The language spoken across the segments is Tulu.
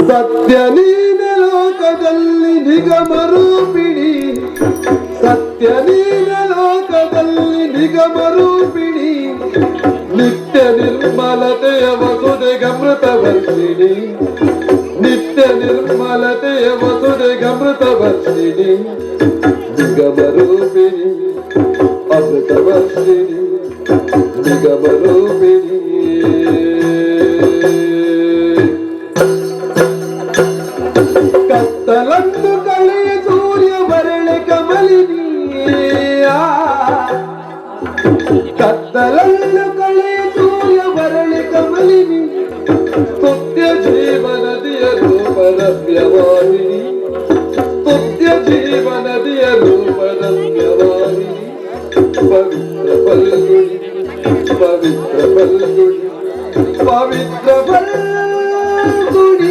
ಸತ್ಯ ನೀನೆ ಲೋಕದಲ್ಲಿ ನಿಗಮ ರೂಪಿಣಿ, ಸತ್ಯ ನೀನೆ ಲೋಕದಲ್ಲಿ ನಿಗಮ ರೂಪಿಣಿ, ನಿತ್ಯ ನಿರ್ಮಲತೆಯ ವಸುದೆಗಮೃತ ವರ್ಷಿಣಿ, ನಿತ್ಯ ನಿರ್ಮಲತೆಯ ವಸುದೆಗಮೃತ ವರ್ಷಿಣಿ, ನಿಗಮ ರೂಪಿಣಿ ಅಮೃತ ವರ್ಷಿಣಿ, ನಿಗಮ ರೂಪಿಣಿ. ಕತ್ತಲನ್ನು ಕಳೆಯ ಸೂರ್ಯ ಬರಳೆ ಕಮಲಿನಿ, ಕತ್ತಲನ್ನು ಕಳೆಯ ಸೂರ್ಯ ಬರಳೆ ಕಮಲಿನಿ, ಸ್ತುತ್ಯ ಜೀವನದಿಯ ರೂಪ ರಮ್ಯವಾಹಿನಿ, ಸ್ತುತ್ಯ ಜೀವನದಿಯ ರೂಪ ರಮ್ಯವಾಹಿನಿ, ಪವಿತ್ರ ಫಲ್ಗುಣಿ, ಪವಿತ್ರ ಫಲ್ಗುಣಿ, ಪವಿತ್ರ ಫಲ್ಗುಣಿ.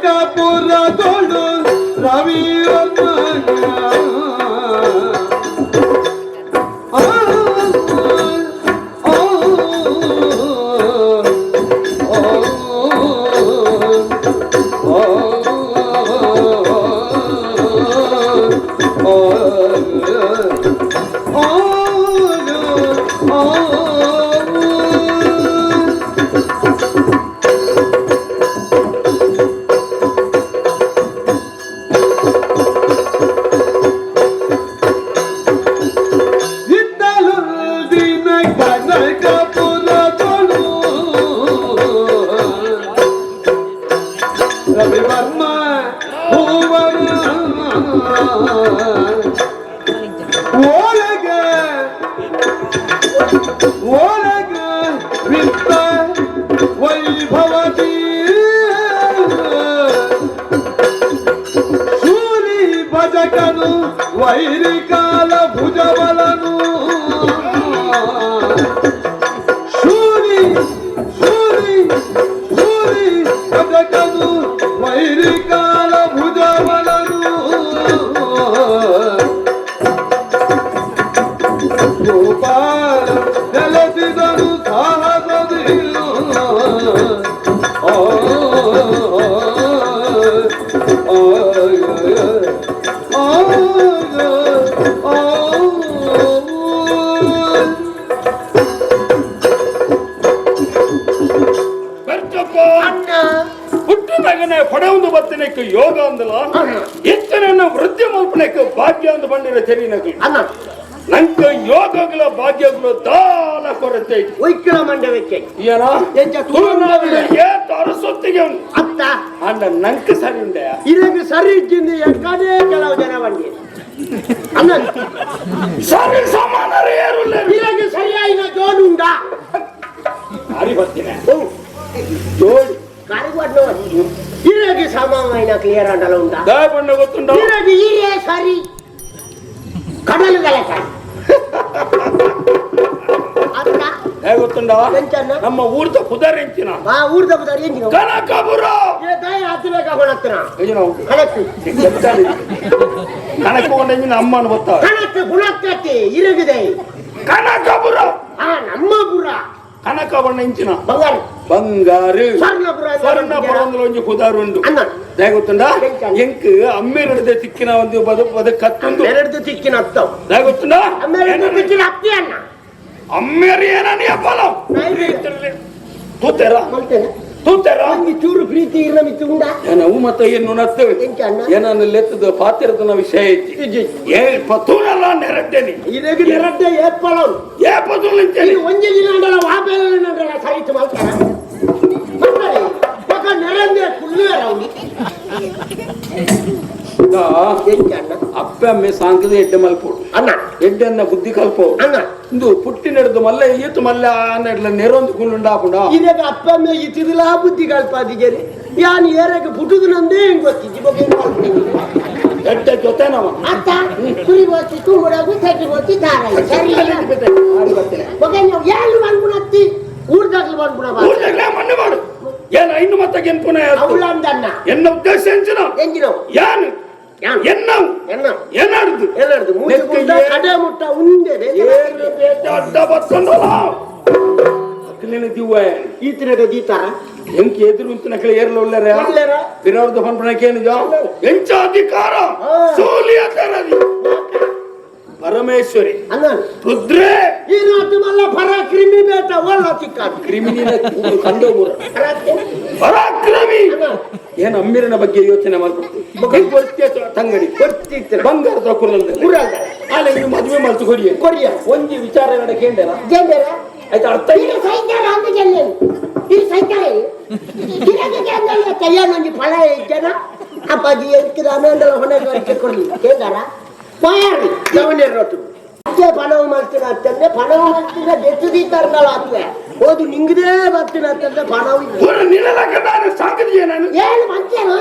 ಕನಕಪುರದೊಳು ರವಿವರ್ಮ ಇತ್ತಲೊಂದಿನ ಕನಕಪುರದೊಳು ರವಿವರ್ಮ ಹೂವನ ಒಳಗ ಒಳಗ ವಿತ್ತ ವೈಭವತಿ ಶೂಲಿ ಭಜಕನು ವೈರಿಕಾಲ ಭುಜಬಲನು, ಶೂಲಿ ಶೂಲಿ ಶೂಲಿ ಭಜಕನು ವೈರಿಕಾಲ ಭುಜಬಲನು, ಗೋಪಾಲ ನೆಲೆಸಿದನು ಸಾಹಸದಿರು. ಆ ಆ ಆ ಆ. ಬೆರ್ಚಪ್ಪ, ಹುಟ್ಟಿದಾಗನೆ ಪಡೆಯೊಂದು ಬತ್ತನೆಕ್ ಯೋಗ ಅಂದಲ, ಇತ್ತನನ್ನ ವೃದ್ಧಿ ಮಲ್ಪನೆಕ್ ಭಾಗ್ಯ ಅಂದ ಬಂಡಿರ ತೆರಿನಗಲು. ಅಣ್ಣ. ನಂಕ ಯೋಗಗಳ ಭಾಗ್ಯಗಳು ದಾಲ ಕೊರತೆ. ಒಯ್ಕಳ ಮಂಡವಕ್ಕೆ. ಏನ? ಎಂಚ? ತುಳುನಾಡಿನ ಏತ್ ಅರಸೊತ್ತಿಗೆ ಉಂಡು. ಅತ್ತ. ಅಂಡ ನಂಕ ಸರಿ ಉಂಡೆ. ಇದಕ್ಕೆ ಸರಿ ಇದ್ದಿಂದ ಎಕ್ಕದೇ ಕೆಲವು ಜನ ಬಂದಿ ಅಣ್ಣ. ಸರಿ ಸಮಾನರು ಏರುಲ್ಲ. ಇದಕ್ಕೆ ಸರಿಯಾಗಿನ ಜೋಡು ಉಂಡಾ? ಅರಿ ಬರ್ತೀನಿ. ಓ. ಜೋಡಿ. ಕಾರಿಗೆ. ಪಣವಾಯಿನ ಕ್ಲಿಯರ್ ಅಂಡಲ ಉಂಡ ದಾಯ ಪಂಡ ಗೊತ್ತುಂಡ ಈರೇ ಸರಿ ಕಡಲು ಗಲಕ ಅತ್ತ ಹೇಗೆ ಗೊತ್ತುಂಡ ಎಂಚನ್ನ? ನಮ್ಮ ಊರ್ದ ಪುದರ್ ಎಂಚಿನ ಆ ಊರ್ದ ಪುದರ್ ಎಂಚಿನ ಕನಕಪುರ ದಾಯ ಹತ್ತಬೇಕಾ ಹೊಣತ್ತನ ಎಂಚಿನ ಕಣಕ್ಕು ಕನಕ ಎಂಚಿನ ಅಮ್ಮನ ಗೊತ್ತ ಕಣಕ್ಕೆ ಗುಣಕ್ಕತಿ ಇರಗಿದೆ ಕನಕಪುರ ಆ ನಮ್ಮ ಪುರ ಕನಕ ಬಣ್ಣ ಎಂಚಿನ ಬಂಗಾರ ಬಂಗಾರು ಸ್ವರ್ಣಪುರ ಸ್ವರ್ಣಪುರ ಒಂದು ಒಂಜಿ ಪುದರ್ ಉಂಡು ಅನ್ನ ದಾಯ ಗೊತ್ತುಂಡ ಎಂಚ? ಎಂಕ್ ಅಮ್ಮೇನಡ್ದೆ ತಿಕ್ಕಿನ ಒಂದು ಬದು ಬದು ಕತ್ತೊಂದು ಎರಡು ತಿಕ್ಕಿನ ಅತ್ತವ್ ದಾಯ ಗೊತ್ತುಂಡ ಅಮ್ಮೇರಡು ತಿಕ್ಕಿನ ಅತ್ತಿ ಅಣ್ಣ ಅಮ್ಮೇರಿ ಏನನಿ ಅಪ್ಪಲ ತೂತೆರ ಮಲ್ತೇನೆ ತೂತೆರ ಒಂಜಿ ಚೂರು ಪ್ರೀತಿ ಇರ್ನ ಮಿತ್ತು ಉಂಡ ಏನವು ಮತ್ತೆ ಏನು ನತ್ತು ಎಂಚ ಅಣ್ಣ? ಏನನ್ನು ಲೆತ್ತದ ಪಾತಿರದ ವಿಷಯ ಐತಿ ಏ ಪತೂನಲ್ಲ ನೆರಡ್ಡೇನಿ ಇರಗು ನೆರಡ್ಡೆ ಏಪ್ಪಳವು ಏ ಪತೂಲ್ ನಿಂತೇನಿ ಇದು ಒಂಜಿ ದಿನ ಅಂಡಲ ವಾಪೇಲ ಅಂಡಲ ಸಹಿತ ಮಲ್ತಾರ ಮಲ್ತಾರೆ ಪಕ್ಕ ನೆರಂದೆ ಕುಲ್ಲುವೆರ ಅವನಿ ಎಂಚ ಅಣ್ಣ ಅಪ್ಪ ಅಮ್ಮೆ ಸಾಂಕದ ಎಡ್ಡೆ ಮಲ್ಪೋಡು ಅಣ್ಣ ಎಡ್ಡೆನ್ನ ಬುದ್ಧಿ ಕಲ್ಪೋ ಅಣ್ಣ ಇಂದು ಪುಟ್ಟಿ ನಡೆದು ಮಲ್ಲ ಈತು ಮಲ್ಲ ಅನ್ನಡ್ಲ ನೆರೊಂದು ಕುಲ್ಲುಂಡಾಪುಂಡ ಇರಗ ಅಪ್ಪ ಅಮ್ಮ ಇತ್ತಿದಿಲ್ಲ ಬುದ್ಧಿ ಕಲ್ಪಾದಿಗೆರೆ ಯಾನ್ ಏರಗ ಪುಟ್ಟುದು ನಂದೇ ಹೆಂಗ್ ಗೊತ್ತಿಜ್ಜಿ ಬಗ್ಗೆ ಎಡ್ಡೆ ಜೊತೆ ನವ ಅತ್ತ ಕುರಿ ಬೋತಿ ಕುಂಬುಡಗು ತಟ್ಟಿ ಬೋತಿ ದಾರ ಸರಿ ಬಗ್ಗೆ ನೀವು ಏಳು ಮನ್ಪುಣತ್ತಿ ಊರ್ದಾಗ್ಲು ಮನ್ಪುಣ ಊರ್ದಾಗ್ಲೇ ಮಣ್ಣು ಮಾಡು ಏನ ಇನ್ನು ಮತ್ತೆ ಗೆನ್ಪುನ ಅವಳಂದಣ್ಣ ಎನ್ನ ಉದ್ದೇಶ ಎಂಚಿನ ಎಂಜಿನವು ಯಾನು ಯಾನ್ ಎನ್ನವು ಎನ್ನ ಏನಾಡ್ದು ಎಲ್ಲರದು ಮೂಜಿ ಗುಂಡ ಕಡೆ ಮುಟ್ಟ ಉಂಡೆ ಏರು ಬೇಟೆ ಅಡ್ಡ ಬತ್ತಂದಲ್ಲ ಅಕ್ಲಿನ ದಿವ್ವ ಈತನಗ ದೀತಾರ ಎಂಕ್ ಎದುರು ಉಂತಿನ ಏರ್ಲ ಉಲ್ಲರೆ ಉಲ್ಲೆರ? ಬಿರವ್ರದ ಪಂಪಣಕೇನು ಜಾ ಎಂಚ ಅಧಿಕಾರ ಸೋಲಿಯ ತರದಿ ಪರಮೇಶ್ವರಿ ಅಣ್ಣ ರುದ್ರೇ ಈ ನಾಟು ಮಲ್ಲ ಪರ ಕ್ರಿಮಿ ಬೇಟ ಒಲ್ಲ ಚಿಕ್ಕ ಕ್ರಿಮಿನಿನ ಕಂಡೋಗುರ ಪರಾಕ್ರಮಿ ಏನ್ ಅಮ್ಮಿರನ ಬಗ್ಗೆ ಯೋಚನೆ ಮಾಡ್ಕೊಡ್ತೀವಿ ತಂಗಡಿ ಗೊತ್ತಿತ್ತಿನ ಬಂಗಾರದ ಕುರಲ್ದ ಕುರಲ್ದ. ಆಲೆ ಇನ್ನು ಮದುವೆ ಮಲ್ತು ಕೊಡಿಯೆ ಕೊಡಿಯ. ಒಂಜಿ ವಿಚಾರ ನಡ ಕೇಂದ್ರ ಜಂಬೆರ ಆಯ್ತು ಅರ್ಥ ಇದು ಸೈತಾರ ಅಂತ ಚೆಲ್ಲೇನು ಇದು ಸೈತಾರ ಇದಕ್ಕೆ ಕೇಂದ್ರ ಕೈಯಾನೊಂಜಿ ಫಲ ಇಜ್ಜನ ಅಪ್ಪಾಜಿ ಎಂಕಿದ ಅನಂದಲ ಹೊಣೆ ಕೊಡ್ಲಿ ಕೇಂದ್ರ ಪಯಾರಿ ಜವನೇ ರೊಟ್ಟು ಅತ್ತೆ ಪಣವು ಮಾಡ್ತೀರ ಅಂತಂದ್ರೆ ಪಣವು ಮಾಡ್ತೀರ ದೆತ್ತದಿದ್ದಾರಲ್ಲ ಅತ್ವೆ ಹೋದು ನಿಂಗದೇ ಬರ್ತೀರ ಅಂತಂದ್ರೆ ಪಣವು ಇಲ್ಲ. ಪೂರ ನಿಲ್ಲಲಾಕದಾನೆ ಸಾಕಿದೆಯೇ ನಾನು ಏನು ಮಂಚೇನು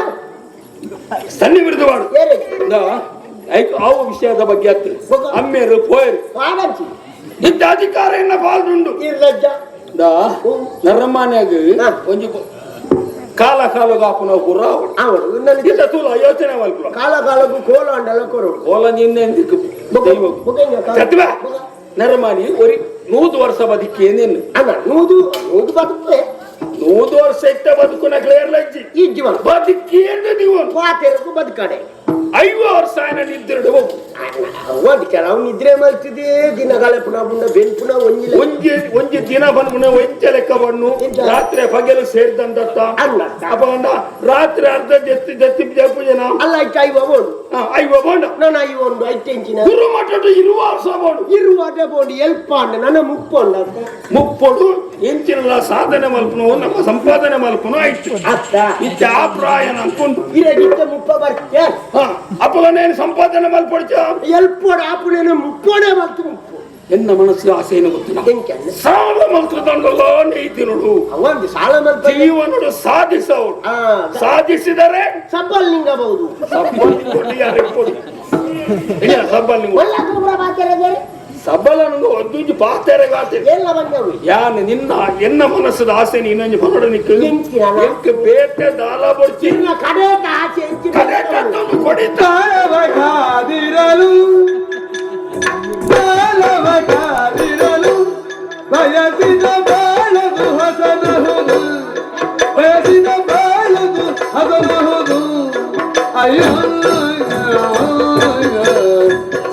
ಸನ್ನಿ ಬಿಡುದು ಮಾಡು ಏನೇ ಆಯ್ತು ಆವು ವಿಷಯದ ಬಗ್ಗೆ ಅತ್ತು ಅಮ್ಮೇರು ಪೋಯರು ಪಾಡಂಚಿ ಇಂಥ ಅಧಿಕಾರ ಎನ್ನ ಬಾಲ್ದುಂಡು ಇರ್ಲಜ್ಜ ದಾ ನರಮಾನ್ಯಾಗ ಹಾ. ಒಂಜಿ ಕಾಲ ಕಾಲ ಕಾಪುನ ಪೂರ ಅವಳು ನನ್ನ ಇಂಥ ತೂಲ ಯೋಚನೆ ಮಲ್ಪುಲ ಕಾಲ ಕಾಲಕ್ಕೂ ಕೋಲ ಅಂಡಲ ಕೊರೋಡು ಕೋಲ ನಿನ್ನೆ ಎಂದಿಕ್ಕು ದೈವ ಸತ್ವ ನರಮಾನಿ ಒರಿ 100 ವರ್ಷ ಬದುಕಿ ನಿನ್ನ ಅಣ್ಣ ನೂದು ನೂದು ಬದುಕುವೆ 100 ವರ್ಷ ಇಟ್ಟ ಬದುಕು ನಕಲೇರ್ ಲಜ್ಜಿ ಈ ಜೀವನ ಬದುಕಿ ಎಂದು ನೀವು ಪಾತೆರಕು ಬದುಕಾಡೆ 50 ವರ್ಷ ఆయన ನಿದ್ದಿರಡು ಹೋಗು ಒಂದು ಕೆಲವು ನಿದ್ರೆ ಮಲ್ತಿದೆ ದಿನಗಳ ಪುನಃ ಪುನಃ ಬೆನ್ ಪುನಃ ಒಂಜಿಲ್ಲ ಒಂಜಿ ಒಂಜಿ ದಿನ ಬಂದ್ಪುಣ ಒಂಚೆ ಲೆಕ್ಕ ಬಣ್ಣು ಎಂತ? ರಾತ್ರಿ ಪಗಲು ಸೇರಿದಂತ ಅಲ್ಲ. ಅಪ್ಪ ರಾತ್ರಿ ಅರ್ಧ ಜತ್ತಿ ಜತ್ತಿ ಜಪ್ಪು ಜನ ಅಲ್ಲ ಐಟ ಐವ ಬೋಡು ಐವ ಬೋಂಡ ನಾನು ಐವ ಒಂದು ಐಟೆಂಚಿನ ಗುರು ಮಠ ಇರುವ ವರ್ಷ ಬೋಂಡು ಇರುವ ಅದೇ ಬೋಂಡು ಎಲ್ಪ ಅಂಡ ನನ್ನ ಮುಪ್ಪೊಂಡ ಅಂತ ಮುಪ್ಪೊಡು ಎಂಚಿನಲ್ಲ ಸಾಧನೆ ಮಲ್ಪನು ನಮ್ಮ ಸಂಪಾದನೆ ಮಲ್ಪನು ಆಯ್ತು ಅತ್ತ ಇಚ್ಛಾಪ್ರಾಯನ ಅನ್ಕೊಂಡು ಇರಗಿತ್ತ ಮುಪ್ಪ ಬರ್ತೆ ಅಪ್ಪ నేను ಸಂಪಾದನೆ ಮಲ್ಪೊಡ್ಚ ಎಲ್ಪೋಡು ಆಪುಣೇನು ಮುಪ್ಪೋಡೆ ಮಲ್ತು ಮುಪ್ಪು ಎನ್ನ ಮನಸ್ಸು ಆಸೆಯನ್ನು ಗೊತ್ತಿಲ್ಲ ಎಂಕೆಲ್ಲ ಸಾಲ ಮಲ್ತದಂಡಲೋ ನೀತಿನುಡು ಒಂದು ಸಾಲ ಮಲ್ಪ ಜೀವನಡು ಸಾಧಿಸವಳು ಆ ಸಾಧಿಸಿದರೆ ಸಬ್ಬಲ್ ನಿಂಗಬಹುದು ಸಬ್ಬಲ್ ಒಲ್ಲ ಗೊಬ್ಬರ ಬಾತೆರೆ ಸಬ್ಬಲನು ಒದ್ದುಂಜಿ ಪಾತೆರೆಗಾತೆ ಎಲ್ಲ ಬಂದವು ಯಾನ್ ನಿನ್ನ ಎನ್ನ ಮನಸ್ಸದ ಆಸೆ ನೀನೊಂಜಿ ಬರೋಡ ನಿಕ್ಕು ಎಂಚಿನ ಎಂಕ್ ಬೇಟೆ ದಾಲ ಬೊಡ್ಚಿ ಇನ್ನ ಕಡೆತ ಆಚೆ ಎಂಚಿನ ಕಡೆ ಕತ್ತೊಂದು ಕೊಡಿತ ತಾಳವಕಾದಿರಲು ತಾಳವಕಾದಿರಲು ಬಯಸಿದ ಬಾಳದು ಹಸನಹುದು ಬಯಸಿದ ಬಾಳದು ಹಸನಹುದು ಅಯ್ಯೋ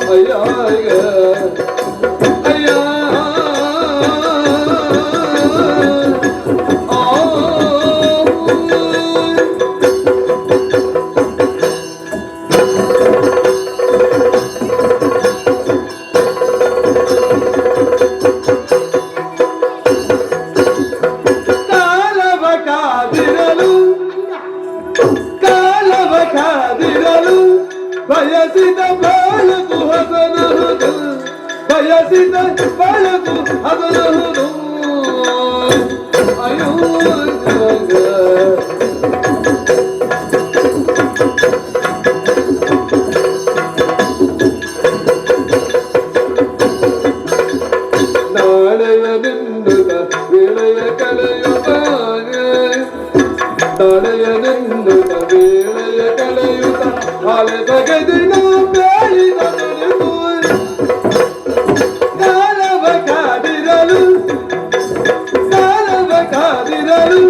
ಅಯ್ಯೋ ಅಯ್ಯೋ ಅಯ್ಯೋ ಕಾಲವ ಕಾದಿರಲು ಕಾಲವ ಕಾದಿರಲು ಬಯಸಿದ ಬಾಳದು ಹಸನಹುದು ಬಯಸಿದ ಬಾಳದು ಹಸನಹುದು ಅಯ್ಯೋ. ಬಾಳೆಯನೆನ್ನುತ್ತ ವೇಳೆಯ ಕಳೆಯುತ್ತ ಹಾಲೆ ಬಗೆದಿನ ಬೇಳಿದ ನುಡಿದು ಕಾಲವ ಕಾದಿರಲು ಕಾಲವ ಕಾದಿರಲು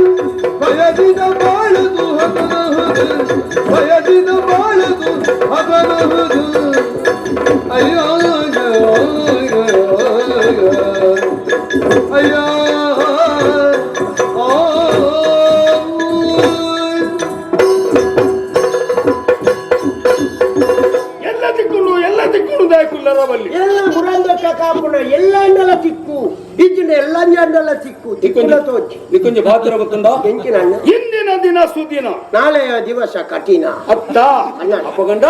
ಬಯಸಿದ ಬಾಳುದು ಹಸನಹುದು ಬಯಸಿದ ಬಾಳುದು ಹಸನಹುದು ಅಯ್ಯೋ ಅಯ್ಯೋ ಆ. ಎಲ್ಲ ದಿಕ್ಕುನು ಎಲ್ಲ ದಿಕ್ಕುನು ದಾಯಕುಲ್ಲರವಲ್ಲಿ. ಎಲ್ಲ ಮುರಂದೊಟ್ಟ ಕಾಪುನ ಎಲ್ಲ ಅಂಡಲ ತಿಕ್ಕು ಇಜ್ಜಿನ ಎಲ್ಲ ಅಂಡಲ ತಿಕ್ಕು ತಿಕ್ಕುನ ತೋಚಿ. ನಿಕೊಂಜ ಭಾತ್ರ ಗೊತ್ತುಂಡ? ಎಂಚಿನ ಅಣ್ಣ? ಇಂದಿನ ದಿನ ಸುದಿನ. ನಾಳೆಯ ದಿವಸ ಕಠಿಣ. ಅತ್ತ. ಅಣ್ಣ. ಅಪಗಂಡ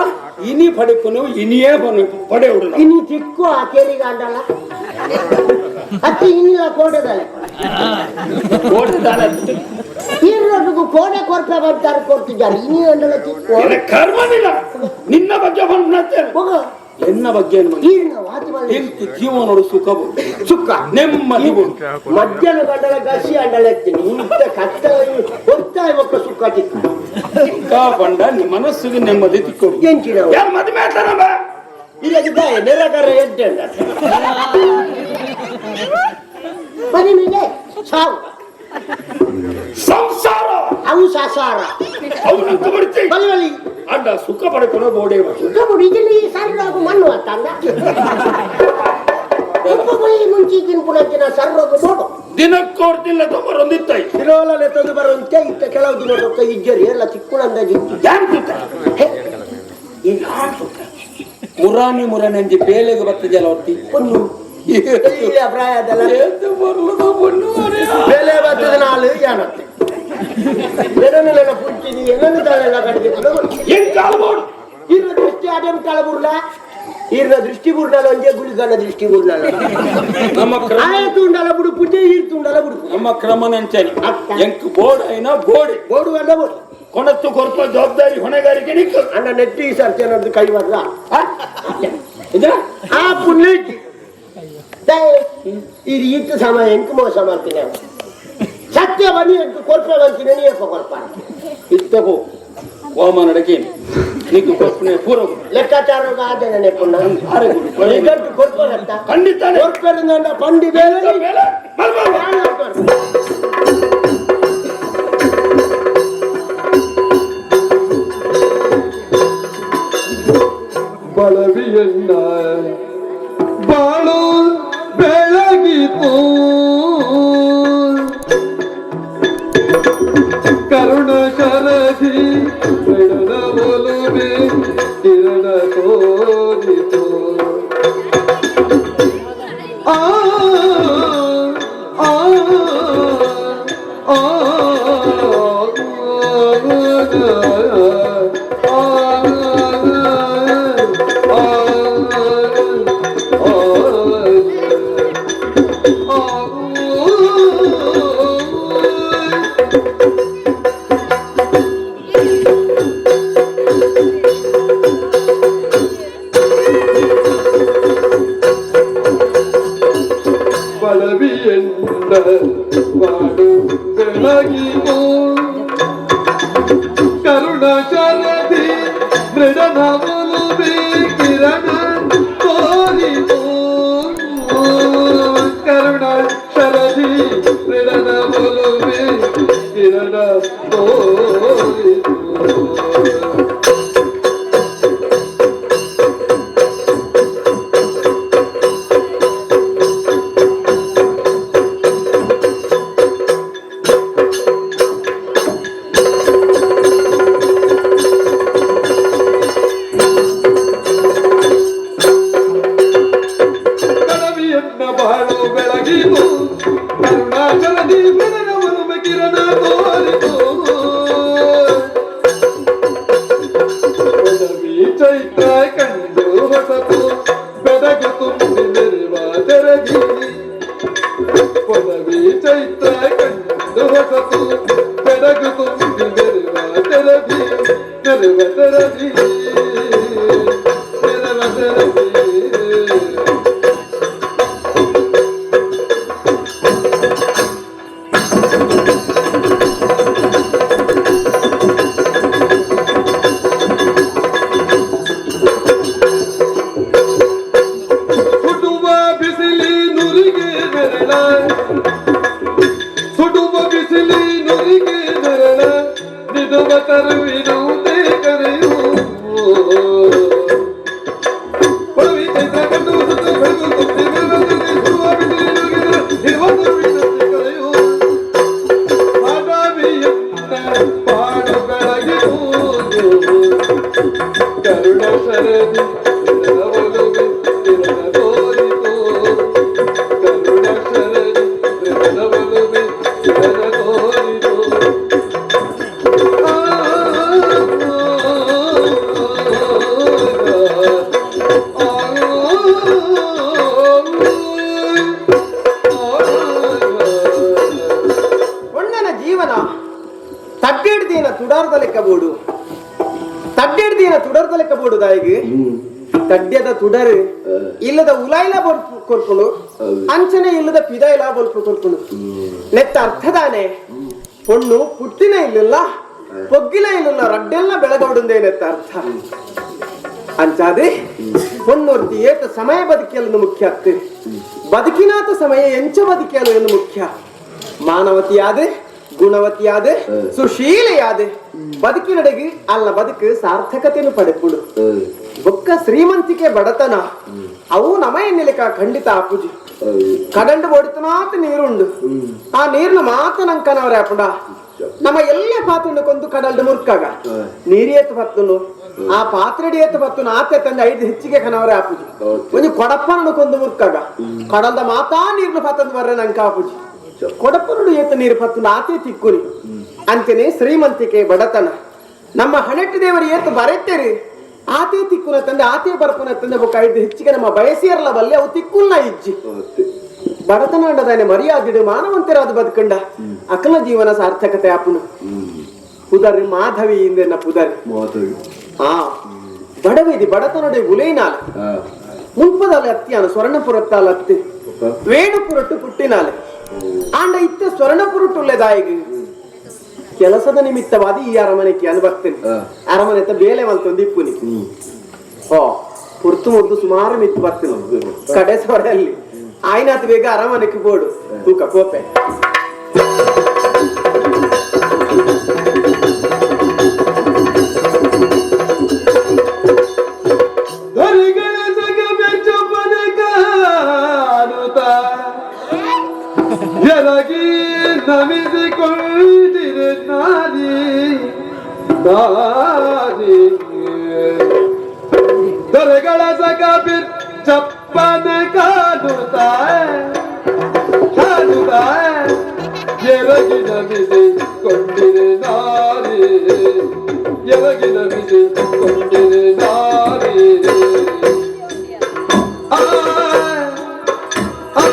ಇನಿ ಪಡೆಪುನು ಇನಿಯೇ ಬನು ಪಡೆ ಉಡುನ. ಇನ್ನು ತಿಕ್ಕು ಆ ಕೇರಿಗೆ ಅಂಡಲ ಅತ್ತಿ ಇನ್ನಿಲ್ಲ ಕೋಟೆದಲೆ. ಕೋಟೆ ದಾಲ. ಈರೋಟಿಗೂ ಕೋಟೆ ಕೊರ್ಪೆ ಬರ್ತಾರೆ ಕೊಡ್ತಿದ್ದಾರೆ ಇನಿ ಅಂಡಲ ತಿಕ್ಕು. ಎನ ಕರ್ಮದಿಲ್ಲ ನಿನ್ನ ಬಗ್ಗೆ ಬಂದ್ನತ್ತೆ. ಹೋಗ. ಎನ್ನ ಬಗ್ಗೆ ಏನು ಮಂದಿ? ಈರಿನ ವಾತಿ ಮಾಡಿ. ಎಂತು ಜೀವನೋಡು ಸುಖ ಬರು. ಸುಖ. ನೆಮ್ಮದಿ ಬರು. ಮಧ್ಯಾಹ್ನ ಗಂಡಲ ಗಸಿ ಅಂಡಲ ಎತ್ತೀನಿ ಇಂಥ ಕತ್ತ ಹೊತ್ತಾಯ ಒಕ್ಕ ಸುಖ ತಿಕ್ಕು. ಬಂಡ ನಿಮ್ಮ ಮನಸ್ಸಿಗೆ ನೆಮ್ಮದಿ ತಿಕ್ಕೋಡು. ಎಂಚಿನ? ಯಾರು ಮದುವೆ ಆಯ್ತಾನ ಬಾ. ಇಲ್ಲದಿದ್ದ ನೆರಗರ ಎದ್ದೆ ಮನೆ ಮೇಲೆ ಸಾವು. ಸಂಸಾರ. ಅವು ಸಸಾರ. ಅವನಂತ ಬರ್ತಿ. ಬಲಿ ಬಲಿ. ಅಡ್ಡ ಸುಖ ಪಡ್ಕೊಳೋ ಬೋಡೆ. ಸುಖ ಇಲ್ಲಿ ಸರ್ರೋಗು ಮಣ್ಣು ಅತ್ತಂದ ಉಪ್ಪು ಗುಳಿ ಮುಂಚಿಗಿನ ಪುನಃ ಸರ್ರೋಗು ಬೋಡು. ದಿನಕ್ಕೋರ್ತಿಲ್ಲ ತೊಂಬರೊಂದಿತ್ತೈ. ತಿರೋಲನೆ ತಂದು ಬರುವಂತೆ ಇತ್ತ ಕೆಲವು ದಿನ ರೊಕ್ಕ ಇಜ್ಜರಿ ಎಲ್ಲ ಚಿಕ್ಕುಳಂದಾಗಿ ಇತ್ತು. ಯಾನ್ ತುತ್ತ? ಹೇ, ಮುರಾನಿ ಮುರಾನಿ ಅಂಜಿ ಬೇಲೆಗೆ ಬರ್ತದಲ್ಲ ಹೊತ್ತಿ. ಪೊನ್ನು ಇಲ್ಲ ಪ್ರಾಯದಲ್ಲ. ಏತು ಬರ್ಲದ ಪೊಣ್ಣು ಮಾರ್ಯ. ಬೆಲೆ ಬರ್ತದೆ ನಾಳು ಏನತ್ತೆ ಬೆರನೆಲ್ಲ ಪುಂಚಿನಿ ಏನನ್ನು ತಾಳೆಲ್ಲ ಕಡೆಗೆ. ಏನ್ ಕಾಲ್ ಬೋಡು. ಇರ್ನ ದೃಷ್ಟಿ ಅದೇಂ ತಳಬುರ್ಲ ಇರ್ನ ದೃಷ್ಟಿ ಬುರ್ನಾಲ ಒಂಜೆ ಗುಳಿಗನ ದೃಷ್ಟಿ ಬುರ್ನಾಲ. ನಮ್ಮ ಕ್ರಮ. ಆಯತು ಉಂಡಲ ಬುಡು ಪುಜೆ ಈರ್ತು ಉಂಡಲ ಬುಡು. ನಮ್ಮ ಕ್ರಮನಂಚನಿ. ಅತ್ತ. ಎಂಕ್ ಬೋರ್ಡ್ అయినా ಬೋಡಿ. ಬೋಡು ಅಲ್ಲ ಬೋಡು. ಕೊಣತ್ತು ಕೊರ್ಪ ಜವಾಬ್ದಾರಿ ಹೊಣೆಗಾರಿಕೆ ನಿಕ್ಕು. ಅಣ್ಣ ನೆಟ್ಟಿ ಈ ಸರ್ತಿ ಅನ್ನೋದು ಕೈ ಬರ್ಲ. ಇದ. ಆ ಪುಣ್ಯ ಇದು ಇತ್ತು ಸಮಯ ಎಂಕ್ ಮೋಸ ಮಾಡ್ತೀನಿ ಸತ್ಯ ಬನ್ನಿ ಎಂಕ್ ಕೊರ್ಪೆ ಬಂತೀನಿ ನೀ ಎಪ್ಪ ಕೊರ್ಪ. ಇತ್ತಗೋ ವಾಮನ ಅಡಕೆ ನೀಕು ಕೊರ್ಪನೆ ಪೂರ. ಲೆಕ್ಕಾಚಾರ ಆದ ನೆನಪುಣ್ಣ ನಿಗಂಟು ಕೊರ್ಪಗತ್ತ. ಖಂಡಿತಾನೆ. ಕೊರ್ಪೆರಿಂದ ಪಂಡಿ ಬೇಲೆ. ಮೇಲೆ ಮಲ್ಬಾರ್ದು. ಬಳವಿಯನ್ನ ಬಾಳು ಬೆಳಗಿತು ಕರುಣ ಶರಧಿ ಬೆಳದ ಒಲುಮೆ ಕಿರಣ ತೋರಿತು ಆ ಆ ಆ ಬಳವಿಯೆಂದ ಬಾಡು ಬೆಳಗಿತು ಕರುಣ ಶರಧಿ ಮೃಡನವಲುಬೆ ಕಿರಣ ತೋರಿತು ಕರುಣ ಶರಧಿ ಮೃಡನವಲುಬೆ ಕಿರಣ ತೋರಿತು. ಕಡವಿಯನ್ನ ಬಾಳು ಬೆಳಗಿತು ಕರುಣಾಚಲದಿ ಮೃಡನವಲುಬೆ ಕಿರಣ ತೋರಿತು ಒಡವಿ ಚೈತ್ರ ಕಂಡು ಹೊಸತು ಬೆಡಗು ತುಂಬಿ ಮೆರೆವ ತೆರಗಿ ಪದವಿ ಚೈತ್ರ ಕಂಡು ಹೊಸತು ಬೆಡಗು ತುಂಬಿ ಮೆರೆವ ತೆರಗಿ ಮೆರೆವ ತೆರಗಿ ಮೆರೆವ ತೆರಗಿ. ತರುವಿನಂತೆ ಕರೆಯು. ಪಡವಿ ಚೈತ್ರ ಕಂಡು ಹೊಸತು ಬೆಳಗು ತುಂಬಿ ಬೆಳಗು ಹುರುವ ಬಿಸಿಲಿರುಗಿರು ಇರುವ ತರುವಿನಂತೆ ಕರೆಯು. ಪಾಡವಿಯನ್ನ ಪಾಡು ಬೆಳಗಿ ಕರುಣ ಶರದಿ ಒಲುಮೆ ಕಿರಣ ತೋರಿತು. ಕರುಣ ಶರದಿ ಒಲುಮೆ ಕಿರಣ ತೋರಿತು. ಒಣ್ಣನ ಜೀವನ ತಡ್ಡೆಡ್ದಿನ ತುಡಾರ್ದ ಲೆಕ್ಕ ಬೋಡು, ತಡ್ಡೆಡ್ದಿನ ತುಡರ್ದ ಲೆಕ್ಕ ಬೋಡು. ದಾಯಿಗ್ ತಡ್ಯದ ತುಡರು ಇಲ್ಲದ ಉಲಾಯಿಲ ಬೊಲ್ಪು ಕೊರ್ಪುಂಡು, ಅಂಚನೆ ಇಲ್ಲದ ಪಿದಾಯಿಲ ಬೊಲ್ಪು ಕೊರ್ಪುಂಡು. ನೆತ್ತ ಅರ್ಥದಾನೆ ಪೊಣ್ಣು ಪುಟ್ಟಿನ ಇಲ್ಲಲ್ಲ ಪೊಗ್ಗಿಲ ಇಲ್ಲಲ್ಲ ರಡ್ಡೆಲ್ಲ ಬೆಳಗೌಡುಂದೇ ನೆತ್ತ ಅರ್ಥ. ಅಂಚಾದೆ ಪೊಣ್ಣೊರ್ತಿ ಏತ ಸಮಯ ಬದುಕಿಯಲು ಮುಖ್ಯ ಆಗ್ತದೆ, ಬದುಕಿನಾತ ಸಮಯ ಎಂಚ ಬದುಕಿಯಲು ಎಂದು ಮುಖ್ಯ. ಮಾನವತಿಯಾದೆ, ಗುಣವತಿಯಾದೆ, ಸುಶೀಲೆಯಾದೆ ಬದುಕಿನಡೆಗೆ ಅಲ್ಲ ಬದುಕು ಸಾರ್ಥಕತೆಯನ್ನು ಪಡೆಪುಡು. ಬೊಕ್ಕ ಶ್ರೀಮಂತಿಕೆ ಬಡತನ ಅವು ನಮ ಎನ್ನಿಲಿಕ ಖಂಡಿತ ಆಪುಜಿ. ಕಡಂಡು ಬೊಡಿತನಾತ ನೀರುಂಡು, ಆ ನೀರಿನ ಮಾತ ನಂಕನವರೇ ಅಪುಂಡ ನಮ್ಮ ಎಲ್ಲ ಪಾತ್ರೆ ಕೊಂದು ಕಡಲ್ಡು ಮುರ್ಕಾಗ ನೀರಿಯತ್ತು ಪತ್ತುನು ಆ ಪಾತ್ರೆಡಿ ಏತು ಪತ್ತುನು ಆತೆ ತಂದೆ ಐದು ಹೆಚ್ಚಿಗೆ ಕನವರೇ ಆಪುಜಿ. ಒಂಜಿ ಕೊಡಪ್ಪನನ್ನು ಕೊಂದು ಮುರ್ಕಾಗ ಕಡಲ್ದ ಮಾತಾ ನೀರ್ನ ಪತ್ತಂದು ಬರ್ರೆ ನಂಕ ಆಪುಜಿ. ಕೊಡಪ್ಪನುಡು ಏತ ನೀರು ಪತ್ತುನು ಆತೆ ತಿಕ್ಕುನಿ. ಅಂತೆನೆ ಶ್ರೀಮಂತಿಕೆ ಬಡತನ ನಮ್ಮ ಹಣೆಟ್ಟು ದೇವರು ಏತು ಬರೆತ್ತೇರಿ ಆತೆ ತಿಕ್ಕುನ ತಂದೆ ಆತೆ ಬರ್ಪುನ ತಂದೆ ಬೊಕ್ಕ ಐದು ಹೆಚ್ಚಿಗೆ ನಮ್ಮ ಬಯಸಿಯರಲ್ಲ ಬಲ್ಲೆ ಅವು ತಿಕ್ಕುಲ್ನ ಇಜ್ಜಿ. ಬಡತನ ಅಂಡದಾನೆ ಮರ್ಯಾದಿಡು ಮಾನವಂತರಾದ ಬದುಕಂಡ ಅಕಲ ಜೀವನ ಸಾರ್ಥಕತೆ ಆಪುನು. ಪುದರ್ ಮಾಧವಿ ಇಂದೆನ್ನ ಪುದರ್. ಆ ಬಡವಿದಿ ಬಡತನಡೆ ಉಲೈನಾಲ ಮುಲ್ಪದಾಲೆ ಅತ್ತಿಯಾನ ಸ್ವರ್ಣಪುರತ್ತಾಲ ಅತ್ತಿ ವೇಣುಪುರಟ್ಟು ಪುಟ್ಟಿನಾಲೆ ಆಂಡ ಇತ್ತ ಸ್ವರ್ಣಪುರಟ್ಟುಳ್ಳೆದಾಯಿಗೆ ಕೆಲಸದ ನಿಮಿತ್ತವಾದ ಈ ಅರಮನೆಗೆ ಅನು ಬರ್ತೇನೆ. ಅರಮನೆ ಬೇಲೆ ಮಲ್ತೊಂದು ಇಪ್ಪುನಿ ಓ ಪುರ್ತು ಮುರ್ದು ಸುಮಾರು ಮಿತ್ತು ಬರ್ತೇನೆ ಕಡೆ ಸೊರೆಯಲ್ಲಿ ಆಯ್ನಾತ್ ಬೇಗ ಅರಮನೆಗೆ ಬೋಡು ತೂಕ ಕೋಪೆ. ಧರಿಗಳ ಸಗಮೆ ಚೊಪ್ಪನ ಕಾಣುತ್ತ ಎರಗಿ ನಮಿಸಿಕೊಂಡಿರೆ ನಾರಿ ನಾರಿ. ದೊರೆಗಳ ಸಗಬಿ ಚಪ್ಪನ ಕಾಣುತ್ತ ಕಾಣುತ್ತ ಎರಗಿ ನಮಿಸಿಕೊಂಡಿರೆ ನಾರಿ, ಎರಗಿ ನಮಿಸಿಕೊಂಡಿರೆ ನಾರಿ. ಆ ಆ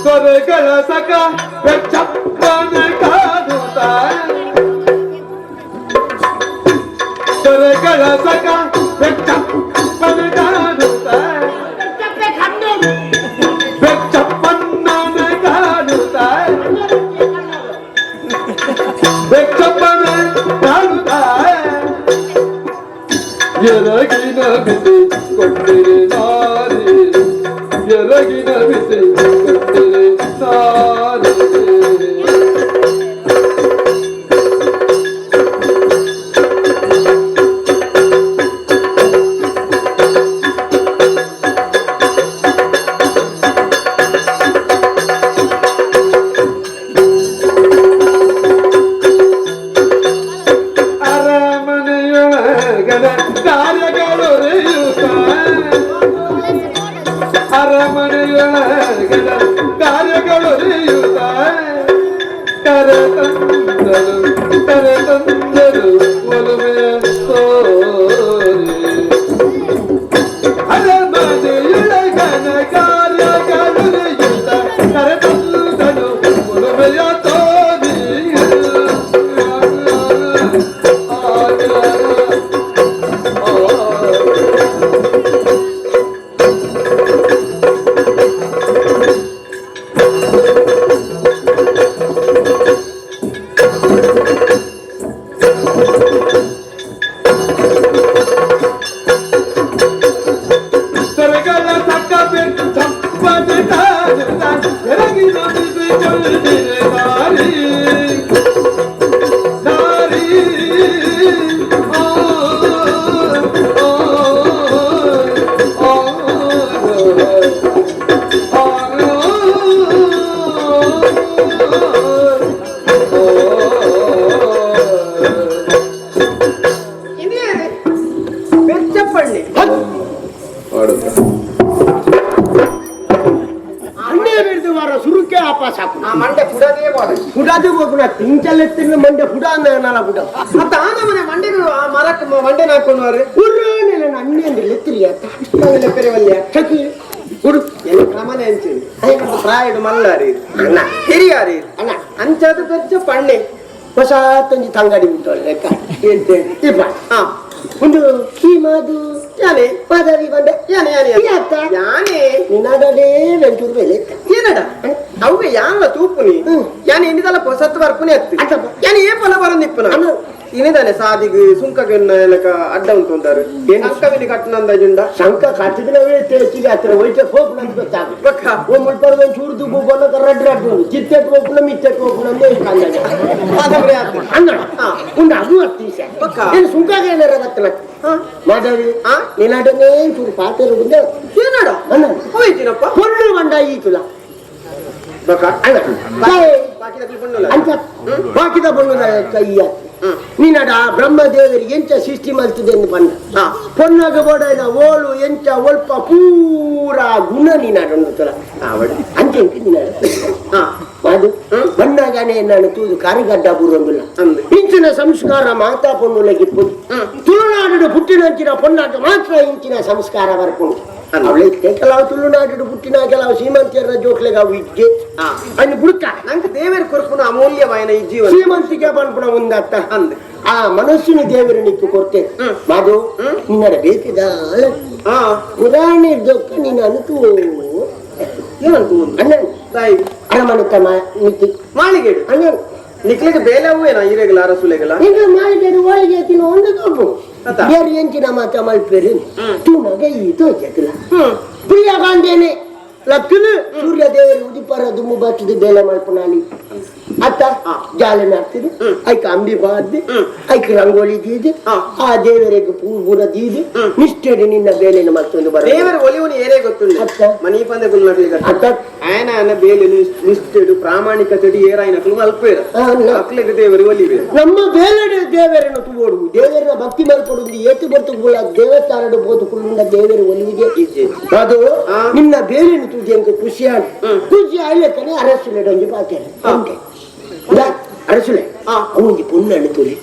ದೊರೆಗಳ ಸಕ ಬೆಚ್ಚಪ್ಪನ ಕಾಣುತ್ತ, ದೊರೆಗಳ ಸಕ ಬೆಚ್ಚಪ್ಪನ ಕಾಣುತ್ತ, ಬೆಚ್ಚಪ್ಪನ ಕಾಣುತ್ತ, ಬೆಚ್ಚಪ್ಪನ ಕಾಣುತ್ತ ಎರಗಿನ ಬಿಸಿ ಕೊಂಡಿರೆ ನಾರಿ, ಎರಗಿನ ಬಿಸಿ ಕೊಂಡಿರೆ ನಾರಿ. ಅರಮನೆಯೊಳಗನ ಕಾರ್ಯಗಳೊರೆಯುತ್ತ, ಅರಮನೆಯೊಳಗನ ಕಾರ್ಯಗಳೊರೆಯುತ್ತ ಕರೆತಂದರು ಕರೆತಂದರು ಒಲುಮೆಯ ತೋರಿ. ಅರಮನೆಯೊಳಗನ ಕಾರ್ಯಗಳೊರೆಯುತ್ತ ಕರೆತಂದರು ಒಲುಮೆಯ ತೋರಿ. ಮಂಡೆ ಪುಡ ಅಂದ ಪುಡ ತಾನ ಮಂಡೆ ಮರಕ್ಕೆ ಮಂಡೆ ಹಾಕೊಂಡವರು ಕ್ರಮನೆ ಅಂಚಿನಿ ಪ್ರಾಯಡು ಮಲ್ಲಾರಿ ಹಿರಿಯಾರಿ ಅಣ್ಣ ಅಂಚಾದ ಪೆಚ್ಚ ಪಣ್ಣೆ ಹೊಸ ತಂಜಿ ತಂಗಡಿ ಉಂಟು ಲೆಕ್ಕ ಇಪ್ಪ ಒಂದು ಈ ಮಾದು ಯಾನೆ ಮಾಧವಿ ಬಂಡೆ ಯಾನೆ ಯಾನೆ ಯಾತ ಯಾನೆ ನಿನಾಡಲೇ ವೆಂಚೂರು ಬೆಲೆ ಏನಡ ಅವೆ ಯಾನ್ಲ ತೂಪುನಿ ಯಾನೆ ಇನ್ನಿದಲ್ಲ ಪೊಸತ್ತು ಬರ್ಪುನಿ ಅತ್ತು ಯಾನೆ ಏ ಪೊಲ ಬರಂದಿಪ್ಪುನ ಇನ್ನಿದಾನೆ ಸಾದಿಗ್ ಸುಂಕಗೆನ್ನ ಲೆಕ್ಕ ಅಡ್ಡ ಉಂಟು ಅಂತಾರೆ ಸಂಕವಿನಿ ಕಟ್ಟನಂದ ಜುಂಡ ಶಂಕ ಕಟ್ಟಿದ್ರವೇ ತೇಚಿಗೆ ಹತ್ರ ಒಯ್ಟೆ ಫೋಪ್ ನಂಗೆ ಗೊತ್ತಾಗ ಬಕ್ಕ ಓ ಮುಲ್ಪರ್ದ ಚೂರು ದುಬ್ಬು ಬೊಲ್ಲ ರಡ್ ರಡ್ ಚಿತ್ತೆಟ್ ಹೋಪುನ ಮಿತ್ತೆಟ್ ಹೋಪುನ ಮಾಧವ್ರೆ ಆತು ಅಣ್ಣ ಉಂಡು ಅದು ಅತ್ತೀಸ ಬಕ್ಕ. ಏನು ಸುಂಕಾಗ ಏನಾರ ಗೊತ್ತಲ್ಲ ಮಾಧವಿ ನಿನಾಡನೇ ಚೂರು ಪಾತ್ರ ಉಂಡೆ ಏನಡ ಅಣ್ಣ ಹೋಯ್ತೀನಪ್ಪ పొల్లు వండ ఈతుల ಬಕ್ಕ ಅಣ್ಣ ಬಾಕಿ ಪಣ್ಣುಲ ಅಂಚ ಬಾಕಿದ ಬಣ್ಣದ ಕೈಯ ನೀನಡ ಬ್ರಹ್ಮದೇವರಿಗೆ ಎಂಚ ಸೃಷ್ಟಿ ಮಲ್ತದೆ ಎಂದು ಬಣ್ಣ ಪೊನ್ನಾಗ ಬೋಡೈನ ಓಲು ಎಂಚ ಒಲ್ಪ ಪೂರ ಗುಣ ನೀನಾಡ ಅಂಚೆ ನೀನಾಡ ಅದು ಬಣ್ಣಗಾನೆ ನಾನು ತೂದು ಕಾರಿಗಡ್ಡ ಬೂರೊಂದುಲ್ಲ ಇಂಚಿನ ಸಂಸ್ಕಾರ ಮಾತಾ ಪೊನ್ನುಲಗಿಪ್ಪು ತುಳುನಾಡು ಪುಟ್ಟಿನಂಚಿನ ಪೊನ್ನಾಟ ಮಾತ್ರ ಇಂಚಿನ ಸಂಸ್ಕಾರ ಬರ್ಕೊಂಡು ಅವಳಿಗೆ ಕೆಲವು ತುಳುನಾಡು ಪುಟ್ಟಿನ ಕೆಲವು ಸೀಮಂತಿಯರ ಜೋಕ್ಲೆಗ ವಿದ್ಯೆ ಅನ್ನು ಬುಡ್ಕ ನಂಗೆ ದೇವರ ಕೊರ್ಪುನ ಅಮೂಲ್ಯವಾಯನ ಈ ಜೀವನ ಶ್ರೀಮಂತಿಗೆ ಪನ್ಪುನ ಒಂದತ್ತ ಅಂದೆ ಆ ಮನಸ್ಸಿನ ದೇವರು ನಿಕ್ಕು ಕೊಡ್ತೆ ಮಾದು ನಿನ್ನಡ ಬೇಕಿದ ಉದಾಹರಣೆ ಇದ್ದಕ್ಕ ನೀನು ಅನುತು ಏನಂತು ಅಣ್ಣ ತಾಯಿ ಅರಮನೆತ ಮಿತಿ ಮಾಳಿಗೇಡು ಅಣ್ಣ ನಿಕ್ಲಿಗೆ ಬೇಲೆ ಹೂವೇನಾ ಈರೆಗಲ ಅರಸುಲೆಗಲ ನಿನ್ನ ಮಾಳಿಗೇಡು ಒಳಗೆ ತಿನ್ನು ಒಂದು ತೋಪು ಅತ್ತ. ಬೇರೆ ಎಂಚಿನ ಮಾತ ಮಲ್ಪೇರು ತೂನಾಗ ಈ ತೋಚತಿಲ್ಲ ಪ್ರಿಯ ಕಾಂಡೇನೆ ಲಕ್ಕನು ಸೂರ್ಯ ದೇವರು ಉದಿಪರ ದುಮ್ಮು ಬಚ್ಚದು ಬೇಲೆ ಮಲ್ಪನಾಲಿ ಅತ್ತ ಜಾಲ ನಾಡ್ತಿದ್ದು ಐಕ ಅಂಬಿ ಬಾರ್ದು ಐಕ ರಂಗೋಲಿ ದೀದು ಆ ದೇವರಿಗೆ ಪೂ ಪೂರ ದೀದು ನಿಷ್ಠೆಡು ನಿನ್ನ ಬೇಲೆನ ಮತ್ತೊಂದು ಬರ ದೇವರ ಒಲಿವನು ಏರೇ ಗೊತ್ತುಂಡು ಅತ್ತ. ಮನಿ ಪಂದೆ ಗುಲ್ನಕ್ಲಿಗೆ ಅತ್ತ ಆಯನ ಆಯನ ಬೇಲೆ ನಿಷ್ಠೆಡು ಪ್ರಾಮಾಣಿಕತೆಡು ಏರಾಯಿನಕ್ಲು ಮಲ್ಪೇರ ಅಲ್ಲ. ಅಕ್ಲೆಗೆ ದೇವರು ಒಲಿವೆ ನಮ್ಮ ಬೇಲಡೆ ದೇವರನ್ನು ತೂಗೋಡು ದೇವರನ್ನ ಭಕ್ತಿ ಮಲ್ಪಡುದು ಏತು ಬರ್ತು ಕೂಡ ದೇವಸ್ಥಾನದ ಬೋದು ಕುಳ್ಳುಂಡ ದೇವರು ಒಲಿವಿದೆ ಇಜ್ಜೆ. ಅದು ನಿನ್ನ ಬೇಲಿನ ತೂಜೆ ಅಂತ ಖುಷಿ ಆಗ ಖುಷಿ ಆಗ್ಲಿಕ್ಕನೆ ಅರಸುಲೆ ಡೊಂಜಿ ಪಾತೇನೆ ಅಂತೆ ಅರಸುಲೆ ಅವನಿಗೆ ಪೊಣ್ಣು ತುಲಿ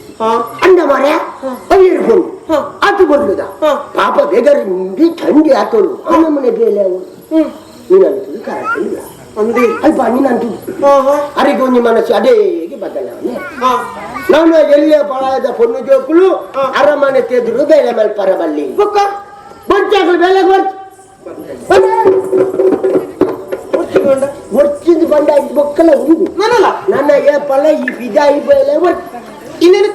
ಅಂಡ ಮಾರೆ ಅವಿಯರು ಪೊಣ್ಣು ಆತು ಬರ್ಲುದ ಪಾಪ ಬೇಗರ್ ಥಂಡಿ ಆತೋಳು ಆ ನಮ್ಮನೆ ಬೇಲೆ ಅವು ನೀನಂತದ್ದು ಕಾರಣ ಅಂದಿ ಅಲ್ಪ ನೀನಂತದ್ದು ಅರಿಗೆ ಒಂಜಿ ಮನಸ್ಸು ಅದೇಗೆ ಬದಲಾವಣೆ ನಾನು ಎಲ್ಲಿಯ ಪ್ರಾಯದ ಪೊಣ್ಣು ಜೋಕುಲು ಅರಮನೆ ತೆದ್ರು ಬೇಲೆ ಮಲ್ಪರ ಬಲ್ಲಿ ಬೊಚ್ಚಾಕಲು ಬೇಲೆ ಒರ್ಚಿಂದ ಬಂಡ ಬೊಕ್ಕಲ ಉಂಡು ನಾನಲ್ಲ ನನ್ನ ಏ ಪಲ ಈ ಫಿಜಾ ಈ ಬೇಲೆ ಒರ್ಚ್ ಇನ್ನೇನು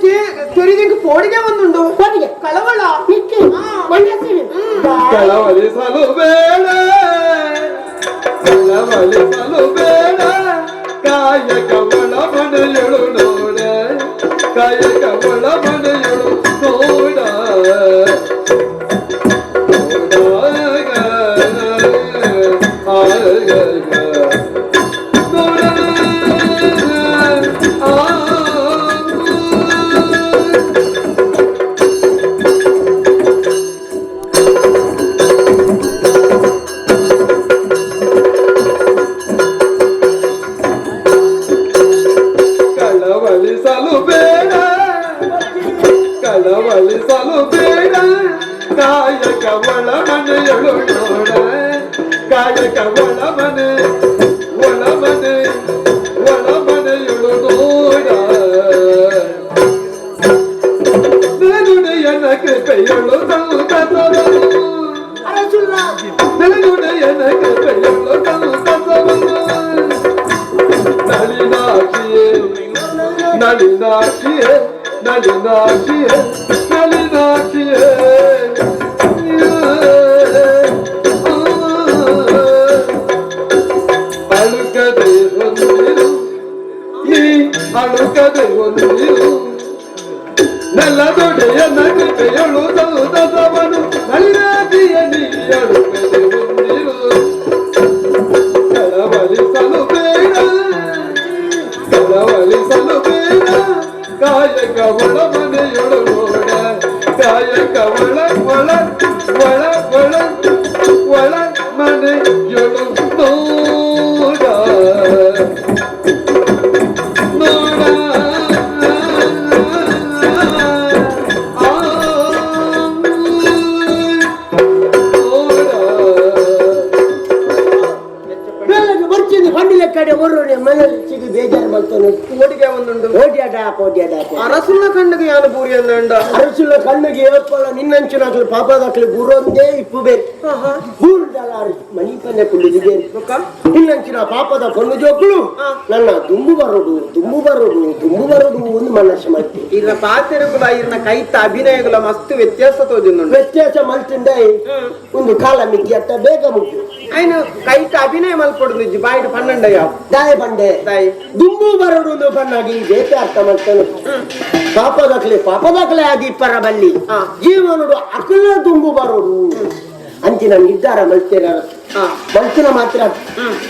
ತೊರಿದಂಗೆ ಪೋಡಿಗೆ ಬಂದುಂಡು ಪೋಡಿಗೆ? ಕಳವಳ ನಿಕ್ಕೆ ಮನಸ್ಸಿನ ಕಳವಳಿಸಲು ಬೇಡ ಕಳವಳಿಸಲು ಬೇಡ ಕಾಯಕ ಒಳ ಮನೆಯಳು ನೋಡ ಕಾಯಕ ಒಳ ಮನೆಯಳು ನೋಡ ಕಳವಳಿಸಲು ಬೇಡ ಕಳವಳಿಸಲು ಬೇಡ ಕಾಯಕ ಒಳ ಮನೆಯಳು ನೋಡ ಕಾಯಕ ಒಳ ಮನೆ ಒಳ ಮನೆ ಒಳ ಮನೆಯಳು ನೋಡ ನೆಲುಡೆಯನ ಕೃಪೆಯಳು ಸಂತಸವನು ಅರಸುಲ್ಲ ನೆಲುಡೆಯನ ಕೃಪೆಯಳು ಸಂತಸವನು ನಳಿನಾಕ್ಷಿಯೇ ನಳಿನಾಕ್ಷಿಯೇ ನಳಿನಾಕ್ಷಿಯೇ ನಳಿನಾಕ್ಷಿಯೇ ಸಂತಸವನು ನಳಿನಾದಿಯ ನೀಯಡು ಮುಂದಿರು ಕಳವಳಿಸಲು ಬೇಡ ಕಳವಳಿಸಲು ಬೇಡ ಕಾಯಕ ಒಳ ಮನೆಯೊಳು ನೋಡ ಕಾಯಕ ಒಳ ಒಳ ಒಳ ಒಳ ಒಳ ಮನೆಯೊಳು ನೋಡ ನೋಡ ಆ ನೋಡ. ಬರ್ತೀನಿ ಬಂಡಿಲೆ ಕಡೆ ಒರ್ರೋಡೆ ಮನೇಲಿ ಸಿಗಿ ಬೇಜಾರು ಮಾಡ್ತಾನೆ. ಓಡಿಗೆ ಒಂದುಂಡು. ಓಡ್ಯಾಡ ಓಡ್ಯಾಡ. ಅರಸುನ ಕಣ್ಣಿಗೆ ಯಾನು ಪೂರಿ ಅಂದಂಡ. ಅರಸುಲ ಕಣ್ಣಿಗೆ ಏಪಲ ನಿನ್ನಂಚಿನಾಕ್ಲು ಪಾಪದಾಕ್ಲು ಗುರೊಂದೇ ಇಪ್ಪು ಬೇರೆ ಬೂರ್ದಲ ಮನಿ ಪಂದೆ ಕುಳ್ಳಿದಿದೆ. ಬೊಕ್ಕ ನಿನ್ನಂಚಿನ ಪಾಪದ ಪೊಣ್ಣು ಜೋಕ್ಲು ನನ್ನ ದುಂಬು ಬರೋದು ದುಂಬು ಬರೋದು ದುಂಬು ಬರೋದು ಒಂದು ಮನಸ್ಸು ಮಾಡ್ತೀನಿ. ಇರ್ನ ಪಾತೆರಗುಲ ಇರ್ನ ಕೈತ ಅಭಿನಯಗುಲ ಮಸ್ತ್ ವ್ಯತ್ಯಾಸ ತೋಜುಂದುಂಡು. ವ್ಯತ್ಯಾಸ ಮಲ್ತಿಂದ ಒಂದು ಕಾಲ ಮಿಕ್ಕಿ ಅತ್ತ ಬೇಗ ಮುಗ್ದು. ಐನು ಕೈತ ಅಭಿನಯ ಮಲ್ಪೊಡು ಬಾಯಿಡ್ ಪನ್ನಂಡ ಯಾವ ದಾಯ ಬಂಡೆ. ದಾಯಿ. ದುಂಬು ಬರೋಡು ಒಂದು ಪನ್ನಾಗಿ ಬೇತೆ ಅರ್ಥ ಮಾಡ್ತಾನೆ. ಪಾಪದಾಕ್ಲೆ ಪಾಪದಾಕ್ಲೆ ಆದಿ ಪರ ಬಲ್ಲಿ ಜೀವನಡು ಅಕಲ ದುಂಬು ಬರೋಡು ಅಂಚಿನ ನಿರ್ಧಾರ ಮಲ್ತೇರ. ಮಲ್ತಿನ ಮಾತ್ರ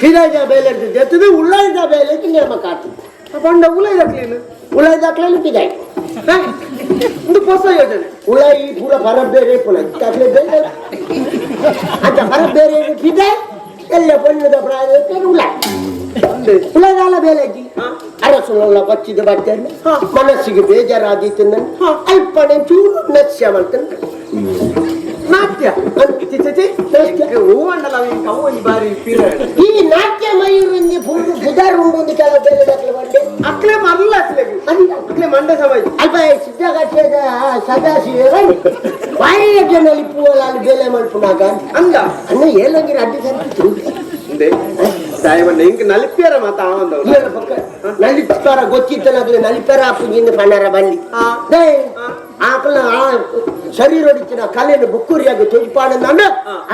ಹಿದಾಜ ಬೇಲೆ ಜೊತೆಗೆ ಉಳ್ಳಾಯ್ದ ಬೇಲೆ ನೇಮಕ ಆತು. ಪಂಡ ಉಲೈದಕ್ಲೇನು? ಉಳ್ಳಾಯ್ದಾಕ್ಲೆ ಪಿದಾಯ್. ಒಂದು ಹೊಸ ಯೋಜನೆ. ಉಳಾಯಿ ಪೂರ ಬರ ಬೇರೆ ಪುನಃ ಇತ್ತಾಕ್ಲೆ ಬೇರೆ ಅಂತ ಬರ ಬೇರೆ ಪಿದಾಯ್ ಎಲ್ಲ ಪಣ್ಣದ ಪ್ರಾಯ ಉಳಾಯ್ ಉಳಗಾಲ ಬೇಲೆಜ್ಜಿ ಅರಸುಲ ಬಚ್ಚಿದ ಬರ್ತೇನೆ ಮನಸ್ಸಿಗೆ ಬೇಜಾರಾದೀತು ಅಲ್ಪನೆ ಚೂರು ನಸ್ಯ ಮಾಡ್ತಾನೆ. ನಾಟ್ಯ ಚಿ ಚಿ ಚಿ. ಹೂವಂಡಲ ಅವು ಒಂಜಿ ಬಾರಿ ಪಿರ. ಈ ನಾಟ್ಯ ಮಯೂರಂದಿ ಪುರು ಬುಧಾರ ಉಂಡು ಕೆಲವು ಬೇಲೆ ದಾಖಲೆ ಬಂಡೆ. ಅಕ್ಲೆ ಮಲ್ಲ ಅಕ್ಲೆಗೆ ಅಕ್ಲೆ ಮಂಡ ಸಮಾಜ. ಅಲ್ಪ ಸಿದ್ಧಗಟ್ಟೆದ ಸದಾಶಿವ ಬಾಯಿಯ ಜನಲ್ಲಿ ಪೂವಲಾಲ್ ಬೇಲೆ ಮಲ್ಪುನಾಗ ಅಂದ. ಅನ್ನ ಏಲಂಗಿರ ಅಡ್ಡಿ ಸರ್ತಿ. ಅಂದೆ ದಾಯವಂಡ ಇಂಕ್ ನಲಿಪ್ಪಿಯರ ಮಾತ ಆವಂದವು. ಏಳ ಪಕ್ಕ ನಲಿಪಾರ ಗೊತ್ತಿತ್ತನಾಗ್ಲಿ ನಲಿಪಾರ ಅಪ್ಪುಜಿಂದ ಪಣ್ಣಾರ ಬನ್ನಿ. ಆಕಲ ಆ ಶರೀರೊಡಿತ್ತಿನ ಕಲೆಯನ್ನು ಬುಕ್ಕುರಿಯಾಗಿ ತೊಜಪಾಡಂದ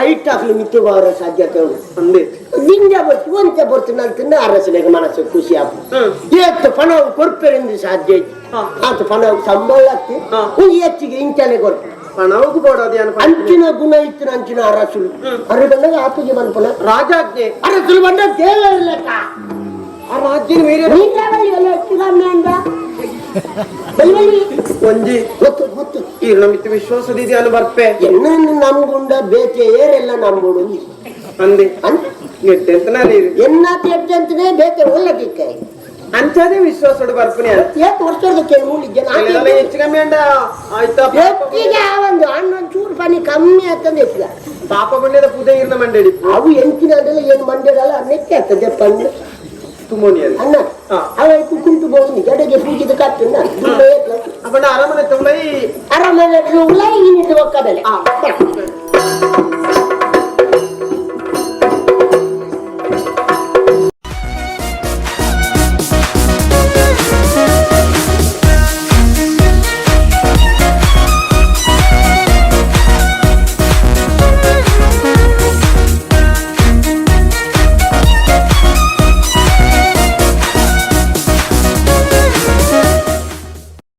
ಐಟ್ ಹಾಕಲು ಮಿತ್ತು ಬಾರ ಸಾಧ್ಯತೆ ಉಂಟು. ಅಂದೆ. ದಿಂಜ ಬರ್ತು ಒಂತೆ ಬರ್ತು ನಲ್ತಿಂದ ಅರಸನಿಗೆ ಮನಸ್ಸು ಖುಷಿ ಆಪು. ಏತ್ತು ಪಣವು ಕೊರ್ಪೆರಿಂದ ಸಾಧ್ಯ ಐತಿ. ಆತ ಪಣವು ಸಂಬಳ ಹೆಚ್ಚಿಗೆ ಇಂಚನೆ ಕೊರ್ಪು. ಪಣವುಗು ಬೋಡೋದು ಏನು? ಅಂಚಿನ ಗುಣ ಇತ್ತಿನ ಅಂಚಿನ ಅರಸುಲು ಅರೆ ಬಂದಾಗ ಆಪುಜಿ ಮನ್ಪುನ. ರಾಜಾಜ್ಞೆ. ಅರಸುಲು ಬಂದ ದೇವರ ಲೆಕ್ಕ. ಆ ರಾಜ್ಯನ ಬೇರೆ. ನೀರಾವರಿ ಎಲ್ಲ ಹೆಚ್ಚು ಕಮ್ಮಿ ಅಂದ ಬಲಿ ಬಲಿ. ಒಂಜಿ. ಗೊತ್ತು ಗೊತ್ತು. ಈ ನಮಿತ್ತು ವಿಶ್ವಾಸದಿದೆ ಅನು ಬರ್ಪೆ. ಎನ್ನ ನಂಬುಂಡ ಬೇತೆ ಏರೆಲ್ಲ ನಂಬುಡು. ಅಂದೆ. ಅಂತ. ಎಟ್ಟೆಂತ ನಾನು. ಎನ್ನ ಎಟ್ಟಂತನೇ ಬೇತೆ ಒಳ್ಳದಿಕ್ಕ. ಅಂಚದೇ ವಿಶ್ವಾಸಡು ಬರ್ಪುನಿ. ಏತ್ ವರ್ಷದ ಮೂಲಿದ್ದೆ. ಹೆಚ್ಚು ಕಮ್ಮಿ ಅಂಡ ಆಯ್ತಾ. ಹೆಚ್ಚಿಗೆ ಆ ಒಂದು ಹಣ್ಣೊಂದು ಚೂರು ಪನಿ ಕಮ್ಮಿ ಆಗ್ತದೆ ಹೆಚ್ಚಿಗೆ. ಪಾಪ ಪುಣ್ಯದ ಪೂಜೆ ಇರ್ನ ಮಂಡೇಡಿ. ಅವು ಎಂಚಿನ ಅಂದ್ರೆ ಏನು ಮಂಡ್ಯದಲ್ಲ ನೆಚ್ಚೆ ಆಗ್ತದೆ ಪಣ್ಣು. ತುಮೋನಿಯಲ್ಲಿ. ಅಣ್ಣ. ಅವ ಕುಂಟು ಬೋನಿ ಜಡೆಗೆ ಪೂಜಿದ ಕತ್ತುಂಡ. ಅಪ್ಪಂಡ ಅರಮನೆ ತುಂಬೈ. ಅರಮನೆ ಉಲ್ಲ ಈ ನಿಂತು ಒಕ್ಕ ಬೆಲೆ.